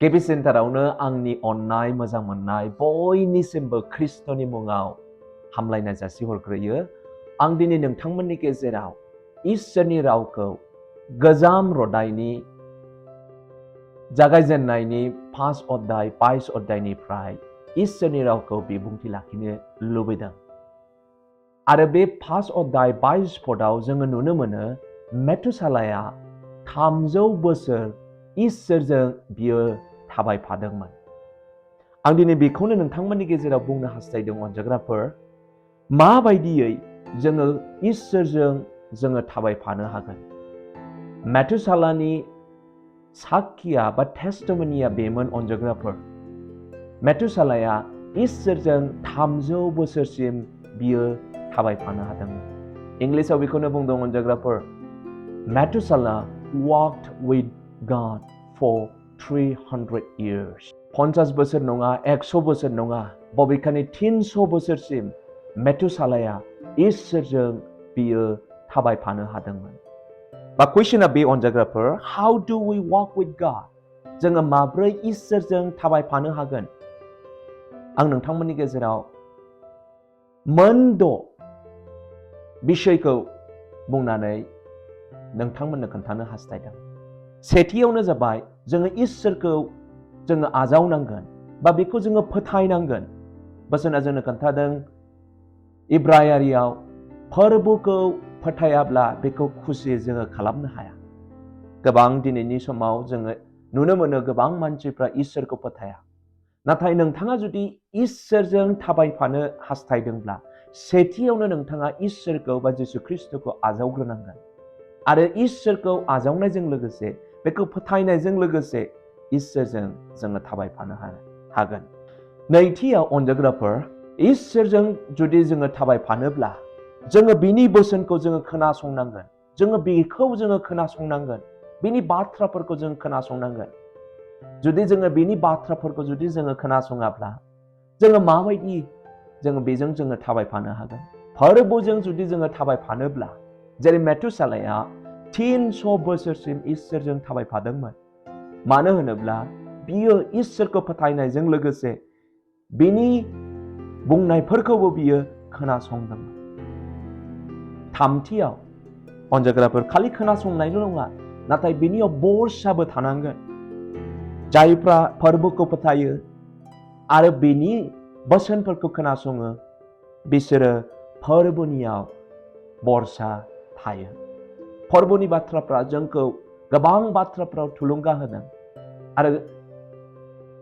केपिसेन्टारावनो आंनि अननाय मोजां मोननाय बयनिसिमबो ख्रिस्ट'नि मुङाव हामलायनाय जासिहरग्रोयो। आं दिनै नोंथांमोननि गेजेराव इसोरनि रावखौ गोजाम रदायनि जागायजेननायनि 5 अध्याय 22 अध्यायनिफ्राय इसोरनि रावखौ बिबुंथि लाखिनो लुबैदों। आरो बे 5 अध्याय 22 पदआव जोङो नुनो मोनो मेथुसालाया 300 बोसोर इसोरजों बियो थाबायफादोंमोन। आं दिनै बेखौनो नोंथांमोननि गेजेराव बुंनो हास्थायदों अनजाग्राफोर, माबायदियै जोङो इसोरजों जोङो थाबायफानो हागोन। मेथुसालानि साखिया बा टेस्टिमनिया बेमोन अनजाग्राफोर। मेथुसालाया इसोरजों 300 बोसोरसिम बियो थाबायफानो हादोंमोन। इंलिसाव बेखौनो बुंदों अनजाग्राफोर, मेथुसाला walked with God for 300 years. 50 बोसोर नङा, 100 बोसोर नङा, बबेखानि 300 बोसोरसिम मेथुसालाया इसोरजों बियो थाबायफानो हादोंमोन। बा कुइसना बे अनजाग्राफोर, how do we walk with God? जोङो माब्रै इसोरजों थाबायफानो हागोन? आं नोंथांमोननि गेजेराव मोन6 बिषयखौ बुंनानै नोंथांमोननो खोन्थानो हास्थायदों। सेथियावनो जाबाय जोङो इसोरखौ जोङो आजावनांगोन बा बेखौ जोङो फोथायनांगोन। बोसोना जोंनो खोन्थादों इब्रायारियाव फोरबोखौ फोथायाब्ला बेखौ खुसि जोङो खालामनो हाया। गोबां दिनैनि समाव जोङो नुनो मोनो गोबां मानसिफ्रा इसोरखौ फोथाया। नाथाय नोंथाङा जुदि इसोरजों थाबायफानो हास्थायदोंब्ला सेथियावनो नोंथाङा इसोरखौ बा जिसु ख्रिस्ट'खौ आजावग्रोनांगोन। आरो इसोरखौ आजावनायजों लोगोसे बेखौ फोथायनायजों लोगोसे इसोरजों जोङो थाबायफानो हागोन। नैथियाव अनजाग्राफोर, इसोरजों जुदि जोङो थाबायफानोब्ला जोङो बिनि बोसोनखौ जोङो खोनासंनांगोन। जोङो बेखौ जोङो खोनासंनांगोन। बिनि बाथ्राफोरखौ जों खोनासंनांगोन। जुदि जोङो बिनि बाथ्राफोरखौ जुदि जोङो खोनासङाब्ला जोङो माबायदि जोङो बेजों जोङो थाबायफानो हागोन। फोरबोजों जुदि जोङो थाबायफानोब्ला जेरै मेथुसालाया 300 बोसोरसिम इसोरजों थाबायफादोंमोन। मानो होनोब्ला बियो इसोरखौ फोथायनायजों लोगोसे बिनि बुंनायफोरखौबो बियो खोनासंदोंमोन। थामथियाव अनजाग्राफोर, खालि खोनासंनायल' नङा, नाथाय बिनियाव बरसाबो थानांगोन। जायफ्रा फोरबोखौ फोथायो आरो बिनि बोसोनफोरखौ खोनासङो बिसोरो फोरबोनियाव बरसा थायो। फोरबोनि बाथ्राफ्रा जोंखौ गोबां बाथ्राफ्राव थुलुंगा होदों आरो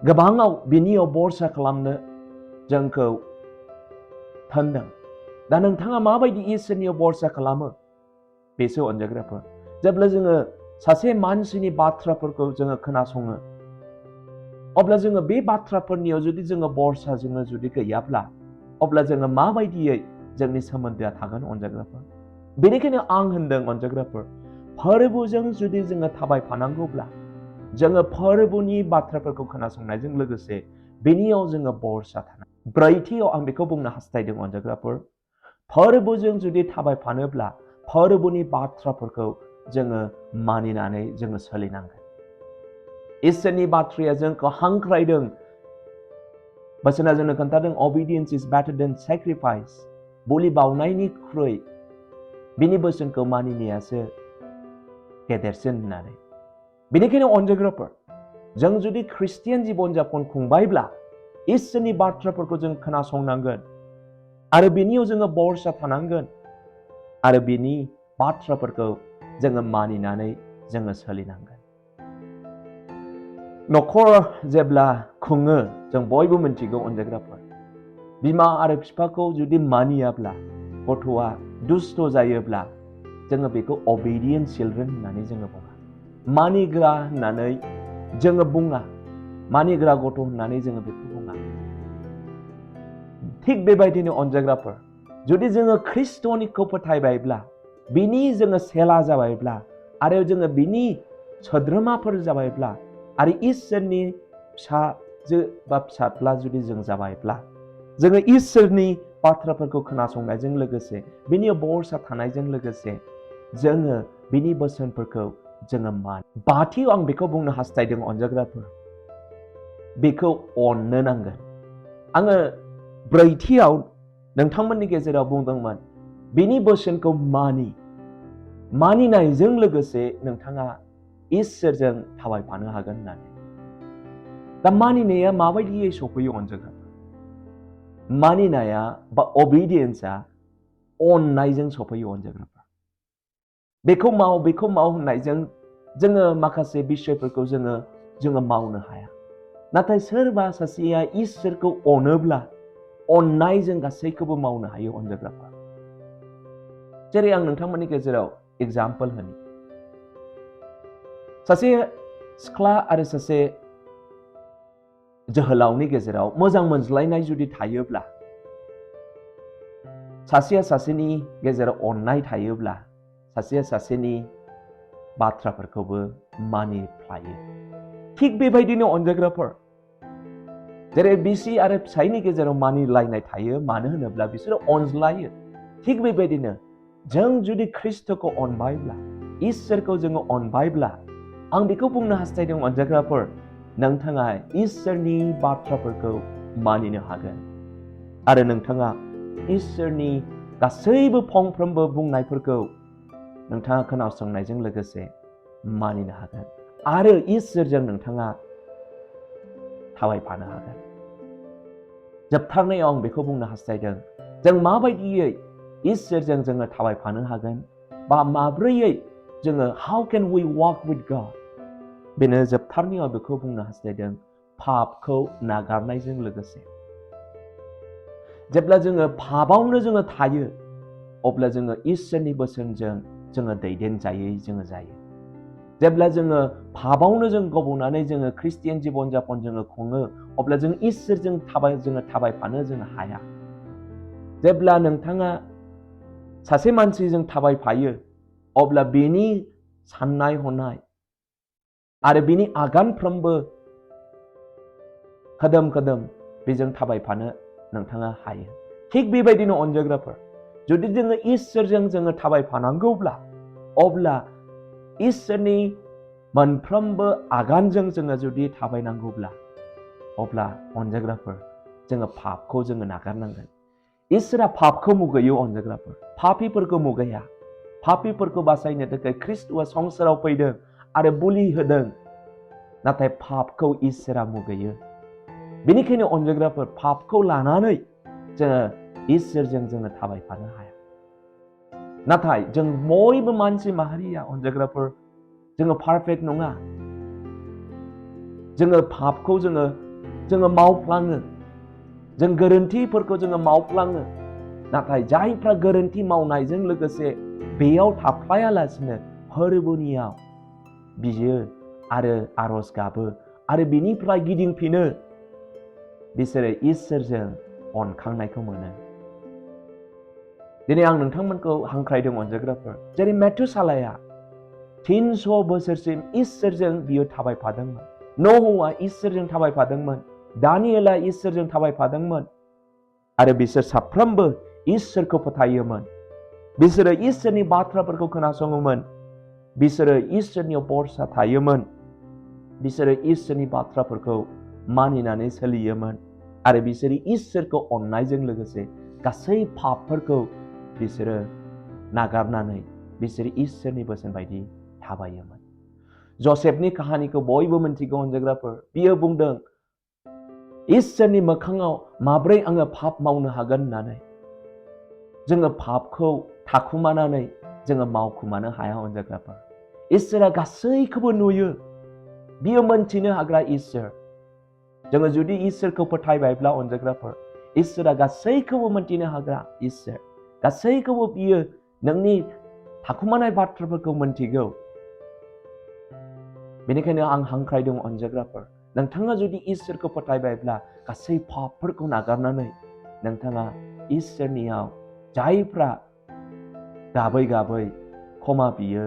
गोबाङाव बिनियाव बरसा खालामनो जोंखौ थोनदों। दा नोंथाङा माबायदि इसोरनियाव बरसा खालामो बेसो अनजाग्राफोर। जेब्ला जोङो सासे मानसिनि बाथ्राफोरखौ जोङो खोनासङो अब्ला जोङो बे बाथ्राफोरनियाव जुदि जोङो बरसा जोङो जुदि गैयाब्ला अब्ला जोङो माबायदियै जोंनि सोमोन्दोआ थागोन अनजाग्राफोर। बेनिखायनो आं होनदों अनजाग्राफोर, फोरबोजों जुदि जोङो थाबायफानांगौब्ला जोङो फोरबोनि बाथ्राफोरखौ खोनासंनायजों लोगोसे बेनियाव जोङो बरसा थानांगोन। ब्रैथियाव आं बेखौ बुंनो हास्थायदों अनजाग्राफोर, फोरबोजों जुदि थाबायफानोब्ला फोरबोनि बाथ्राफोरखौ जोङो मानिनानै जोङो सोलिनांगोन। इसोरनि बाथ्राया जोंखौ हांख्रायदों। बोसोना जोंनो खोन्थादों obedience is better than sacrifice. बोलि बावनायनिख्रुइ बिनि बोसोनखौ मानिनायासो गेदेरसिन होननानै। बेनिखायनो अनजाग्राफोर, जों जुदि ख्रिस्टियान जीबन जापन खुंबायब्ला इसोरनि बाथ्राफोरखौ जों खोनासंनांगोन आरो बिनियाव जोङो बरसा थानांगोन आरो बिनि बाथ्राफोरखौ जोङो मानिनानै जोङो सोलिनांगोन। न'खर जेब्ला खुङो जों बयबो मिथिगौ अनजाग्राफोर, बिमा आरो बिफाखौ जुदि मानियाब्ला गथ'आ दुस्त जायोब्ला जोङो बेखौ obedient children होननानै जोङो बुङा। मानिग्रा होननानै जोङो बुङा। मानिग्रा गथ' होननानै जोङो बेखौ बुङा। थिग बेबायदिनो अनजाग्राफोर, जुदि जोङो ख्रिस्ट'निखौ फोथायबायब्ला बिनि जोङो सेला जाबायब्ला आरो जोङो बिनि सोद्रोमाफोर जाबायब्ला आरो इसोरनि फिसाजो बा फिसाज्ला जुदि जों जाबायब्ला जोङो इसोरनि बाथ्राफोरखौ खोनासंनायजों लोगोसे बिनियाव बरसा थानायजों लोगोसे जोङो बिनि बोसोनफोरखौ जोङो मानियो। बाथियाव आं बेखौ बुंनो हास्थायदों अनजाग्राफोर, बेखौ अननो नांगोन। आङो ब्रैथियाव नोंथांमोननि गेजेराव बुंदोंमोन बिनि बोसोनखौ मानिनायजों लोगोसे नोंथाङा इसोरजों थाबायफानो हागोन होननानै। दा मानिनाया माबायदियै सफैयो अनजाग्राफोर? मानिनाया बा obedience-आ अननायजों सफैयो अनजाग्राफोर। बेखौ माव होननायजों जोङो माखासे बिषयफोरखौ जोङो मावनो हाया। नाथाय सोरबा सासेया इसोरखौ अनोब्ला अननायजों गासैखौबो मावनो हायो अनजाग्राफोर। जेरै आं नोंथांमोननि गेजेराव एग्जाम्पल होनि। सासे सिख्ला आरो सासे जोहोलावनि गेजेराव मोजां मोनज्लायनाय जुदि थायोब्ला, सासेया सासेनि गेजेराव अननाय थायोब्ला, सासेया सासेनि बाथ्राफोरखौबो मानिफ्लायो। थिग बेबायदिनो अनजाग्राफोर, जेरै बिसि आरो फिसायनि गेजेराव मानिलायनाय थायो, मानो होनोब्ला बिसोरो अनज्लायो। थिग बेबायदिनो जों जुदि ख्रिस्ट'खौ अनबायब्ला, इसोरखौ जोङो अनबायब्ला, आं बेखौ बुंनो हास्थायदों अनजाग्राफोर, नोंथाङा इसोरनि बाथ्राफोरखौ मानिनो हागोन आरो नोंथाङा इसोरनि गासैबो फंफ्रोमबो बुंनायफोरखौ नोंथाङा खोनासंनायजों लोगोसे मानिनो हागोन आरो इसोरजों नोंथाङा थाबायफानो हागोन। जोबथारनायाव आं बेखौ बुंनो हास्थायदों, जों माबायदियै इसोरजों जोङो थाबायफानो हागोन बा माब्रैयै जोङो how can we walk with God? बेनो जोबथारनायाव बेखौ बुंनो हास्थायदों, पापखौ नागारनायजों लोगोसे। जेब्ला जोङो पापावनो जोङो थायो, अब्ला जोङो इसोरनि बोसोनजों जोङो दैदेनजायै जोङो जायो। जेब्ला जोङो पापावनो जों गब'नानै जोङो ख्रिस्टियान जिबन जापन जोङो खुङो, अब्ला जों इसोरजों जोङो थाबायफानो जोङो हाया। जेब्ला नोंथाङा सासे मानसिजों थाबायफायो, अब्ला बेनि साननाय हनाय आरो बिनि आगानफ्रोमबो खोदोम बेजों थाबायफानो नोंथाङा हायो। थिग बेबायदिनो अनजाग्राफोर, जुदि जोङो इसोरजों जोङो थाबायफानांगौब्ला, अब्ला इसोरनि मोनफ्रोमबो आगानजों जोङो जुदि थाबायनांगौब्ला, अब्ला अनजाग्राफोर जोङो पापखौ जोङो नागारनांगोन। इसोरा पापखौ मुगैयो अनजाग्राफोर, पापीफोरखौ मुगैया। पापीफोरखौ बासायनो थाखाय ख्रिस्ट'आ संसाराव फैदों आरो बुलि होदों, नाथाय पापखौ इसोरा मुगैयो। बेनिखायनो अनजाग्राफोर, पापखौ लानानै जोङो इसोरजों जोङो थाबायफानो हाया। नाथाय जों बयबो मानसि माहारिया अनजाग्राफोर, जोङो पारफेक्ट नङा। जोङो पापखौ जोङो मावफ्लाङो, जों गोरोन्थिफोरखौ जोङो मावफ्लाङो। नाथाय जायफ्रा गोरोन्थि मावनायजों लोगोसे बेयाव थाफ्लायालासिनो फोरबुनियाव बियो आरो आरज गाबो आरो बिनिफ्राय गिदिंफिनो, बिसोरो इसोरजों अनखांनायखौ मोनो। दिनै आं नोंथांमोनखौ हांख्रायदों अनजाग्राफोर, जेरै मेथुसालाया 300 बोसोरसिम इसोरजों बियो थाबायफादोंमोन। न'हआ इसोरजों थाबायफादोंमोन, दानियेला इसोरजों थाबायफादोंमोन आरो बिसोर साफ्रोमबो इसोरखौ फोथायोमोन। बिसोरो इसोरनि बाथ्राफोरखौ खोनासङोमोन, बिसोरो इसोरनियाव भरसा थायोमोन, बिसोरो इसोरनि बाथ्राफोरखौ मानिनानै सोलियोमोन आरो बिसोरो इसोरखौ अननायजों लोगोसे गासै पापफोरखौ बिसोरो नागारनानै बिसोरो इसोरनि बोसोन बायदि थाबायोमोन। जसेफनि काहानिखौ बयबो मिन्थिगौ अनजाग्राफोर, बियो बुंदों इसोरनि मोखाङाव माब्रै आङो पाप मावनो हागोन होननानै। जोङो पापखौ थाखुमानानै जोङो मावखुमानो हाया अनजाग्राफोर। इसोरा गासैखौबो नुयो, बियो मोनथिनो हाग्रा इसोर। जोङो जुदि इसोरखौ फोथायबायब्ला अनजाग्राफोर, इसोरा गासैखौबो मोनथिनो हाग्रा इसोर। गासैखौबो बियो नोंनि थाखुमानाय बाथ्राफोरखौ मोनथिगौ। बेनिखायनो आं हांख्रायदों अनजाग्राफोर, नोंथाङा जुदि इसोरखौ फोथायबायब्ला गासै पापफोरखौ नागारनानै नोंथाङा इसोरनियाव जायफ्रा गाबै गाबै क्षमा बियो,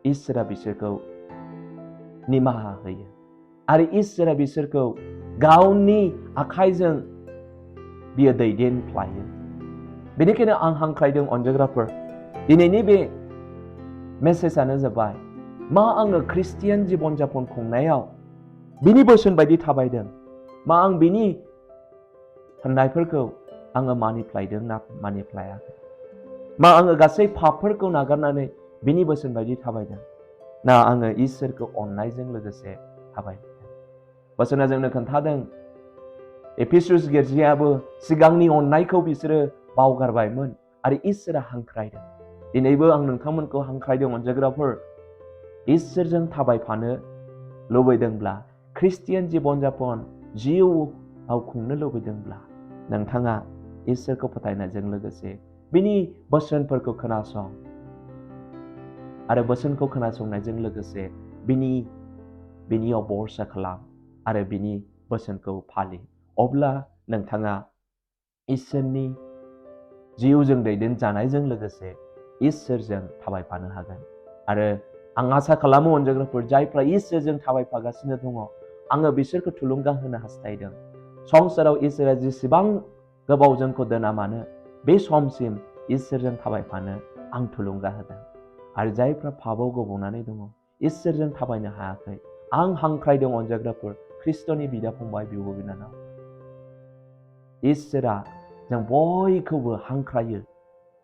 इसोरा बिसोरखौ निमाहा होयो आरो इसोरा बिसोरखौ गावनि आखाइजों बियो दैदेनफ्लायो। बेनिखायनो आं हांख्रायदों अनजाग्राफोर, दिनैनि बे मेसेजआनो जाबाय, मा आङो ख्रिस्टियान जिबन जापन खुंनायाव बिनि बोसोन बायदि थाबायदों मा आं बिनि होननायफोरखौ आङो मानिफ्लायदों ना मानिफ्लायाखै? मा आङो गासै पापफोरखौ नागारनानै बिनि बोसोन बायदि थाबायदों ना आङो इसोरखौ अननायजों लोगोसे थाबायदों? बोसोना जोंनो खोन्थादों एफिसुस गिर्जायाबो सिगांनि अननायखौ बिसोरो बावगारबायमोन आरो इसोरा हांख्रायदों। दिनैबो आं नोंथांमोनखौ हांख्रायदों अनजाग्राफोर, इसोरजों थाबायफानो लुबैदोंब्ला, ख्रिस्टियान जीबन जापन जिउआव खुंनो लुबैदोंब्ला नोंथाङा इसोरखौ फोथायनायजों लोगोसे बिनि बोसोनफोरखौ खोनासं आरो बोसोनखौ खोनासंनायजों लोगोसे बिनियाव भरसा खालाम आरो बिनि बोसोनखौ फालि। अब्ला नोंथाङा इसोरनि जिउजों दैदेनजानायजों लोगोसे इसोरजों थाबायफानो हागोन। आरो आं आसा खालामो अनजाग्राफोर, जायफ्रा इसोरजों थाबायफागासिनो दङ, आङो बिसोरखौ थुलुंगा होनो हास्थायदों। संसाराव इसोरा जेसेबां गोबाव जोंखौ दोना मानो, बे समसिम इसोरजों थाबायफानो आं थुलुंगा होदों। आरो जायफ्रा पापाव गबनानै दङ, इसोरजों थाबायनो हायाखै, आं हांख्रायदों अनजाग्राफोर, ख्रिस्ट'नि बिदा फंबाय, बिब' बिनानाव, इसोरा जों बयखौबो हांख्रायो।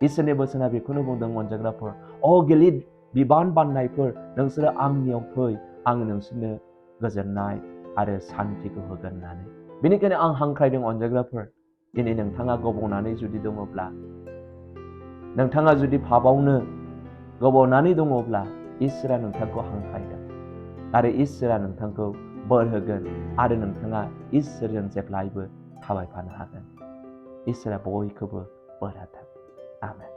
इसोरनि बोसोना बेखौनो बुंदों अनजाग्राफोर, अ गिलिर बिबान बाननायफोर, नोंसोरो आंनियाव फै, आं नोंसोरनो गोजोननाय आरो सान्थिखौ होगोन होननानै। बेनिखायनो आं हांख्रायदों अनजाग्राफोर, दिनै नोंथाङा गबनानै जुदि दङब्ला, नोंथाङा जुदि पापावनो गबनानै दङब्ला, इसोरा नोंथांखौ हांख्रायदों आरो इसोरा नोंथांखौ बोर होगोन आरो नोंथाङा इसोरजों जेब्लायबो थाबायफानो हागोन। इसोरा बयखौबो बोर होथों। आमेन।